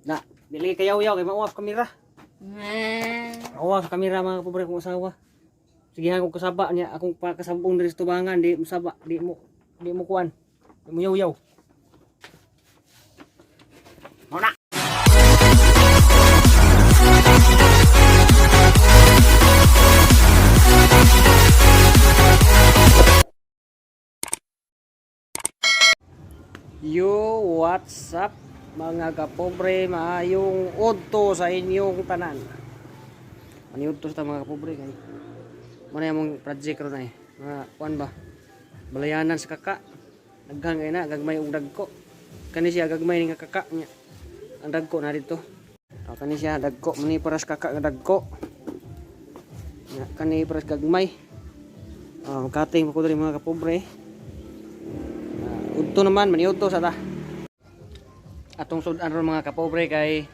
Na, dili kayaw-yaw kay mauaf kamera. Mauaf sa kamera, mga kapobre, akong asawa. Sige akong kasaba niya, akong pakasabong diri sa tubangan, di mo saba, di mo kuan. Di mo yaw-yaw. Mao na. Yo, what's up, mga kapobre? Maayong udto sa inyong tanan. Maniudto sa mga kapobre kay mo na yung project ron ay. Mga kuan ba? Balayanan sa kaka. Daghan kay na gagmay og dagko. Kani siya gagmay ni nga kaka niya. Ang dagko na dito. O, kani siya dagko mani para sa kaka nga dagko. Nya kani para sa gagmay. Oh, cutting pa ko diri, mga kapobre. Udto naman, maniudto sa ta. Atong sudan ron, mga kapobre, kay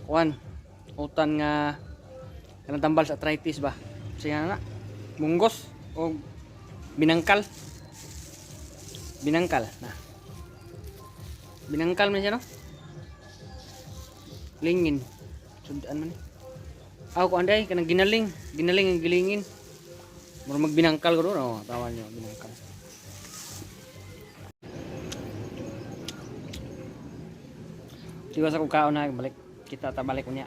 kuan utan nga kanang tambal sa arthritis ba. Siya na munggos o binangkal. Binangkal na. Binangkal man siya, no? Lingin. Sudan man ni. Ako kuan day kanang ginaling, ginaling ang gilingin. Mura magbinangkal ko doon, oh, tawan niyo binangkal. Tiwas ako kaon na balik kita ta balik unya.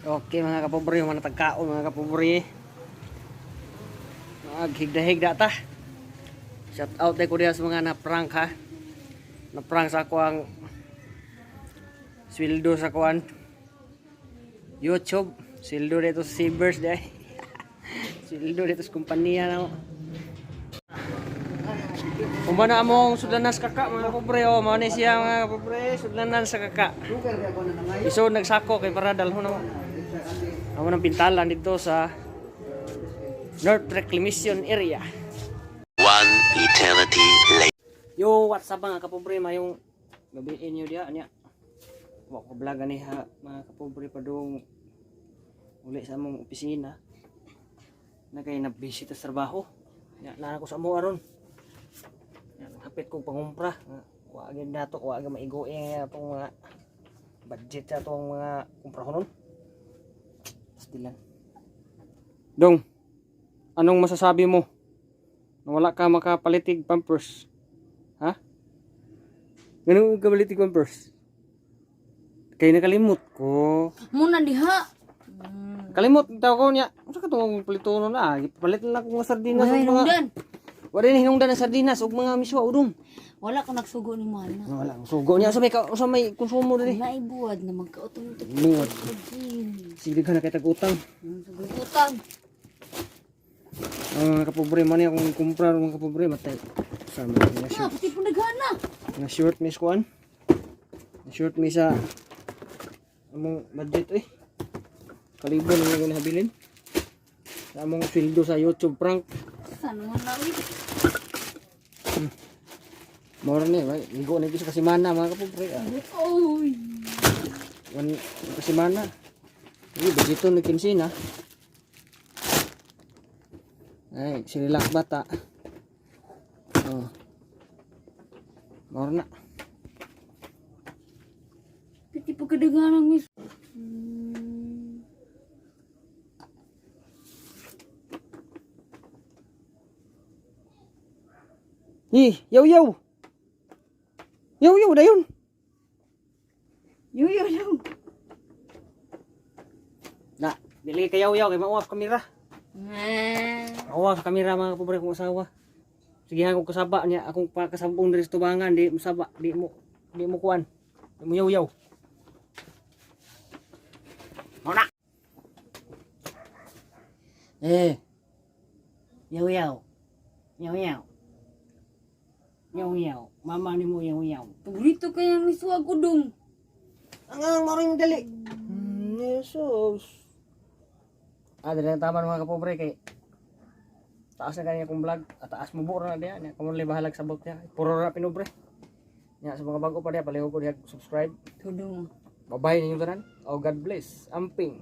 Okay, mga kapobre, mga tagkaon, mga kapobre. Maghigda-higda ta. Shout out ko diha sa mga na-prank ha. Na-prank sa ako ang sweldo sa kuan YouTube. Sweldo dito sa Savers dai. Sweldo dito sa kumpanya na mo. Kung na among sudlanan sa kaka, mga kapobre, oh, mao ni siya, mga kapobre, sudlanan sa kaka. Iso nagsako kay para dalhon na mo. Amo nang pintalan dito sa North Reclamation Area. One eternity later. Yo, what's up, mga kapobre, mayong gabi inyo diya nya. Wa ko vlog ani ha, mga kapobre, padung uli sa among opisina. Na kay na busy ta sa trabaho. Nya naa ko sa amo aron. Nya hapit kong pangumpra. Wa gyud nato, wa gyud maigo atong mga budget sa atong mga kumprahonon. Pastilan. Dong, anong masasabi mo? Na wala ka makapalitig Pampers? Ha? Ganun ka balitig Pampers? Kay nakalimot ko. Muna diha. Kalimot daw ko niya. Unsa ka tong palitono na? Palit na lang akong mga sardinas Wala ug mga hinungdan. Wala ni hinungdan ang sardinas ug mga miswa udong. Wala ko nagsugo ni mana. Wala ang sugo niya sa may sa may konsumo diri. Wala ibuwad na magkautong ito. Buwad. Sige ka na kay tag-utang. Sugo utang. Ang mga kapobre man niya akong kumprar, mga kapobre, matay. Sa mga Ah, short, pati po naghana. nga short miss kuan. Nga short mi sa among budget eh. Kalibo na lang habilin. Sa among sweldo sa YouTube prank. Sana man na uy. Mora ni, ba? Ligo na sa kasimana, mga kapobre. Ah. Oy. One kasimana. Uy, budgeton ni 15 na. Ay, sinilak bata. Oh. Mora na. Pati po kadaghanang mis. Ni, yaw yaw. Yaw yaw dayon. Yo yo yo. Na, dili kayaw yaw kay mauaf kamera. Mauaf sa kamera, mga kapobre, akong asawa. Sige akong kasaba niya, akong pakasabong diri sa tubangan, di mo saba, di mo kuan. Di mo yaw yaw. Mao na. Eh. Yaw yaw. Yaw yaw. Yaw yaw. Mama ni mo yaw yaw. Paborito kaya miswa gudong. Ang ang maring dali. Jesus. Ah, dali ang tama, mga kapobre, kay taas na kanya kong vlog. At taas mo buo na diya. Nya, kamo lang bahalag sabot niya. Puro na pinubre. Nya, sa mga bago pa diya, palihog ko diya subscribe. Tudong. Bye-bye ninyo tanan. Oh, God bless. Amping.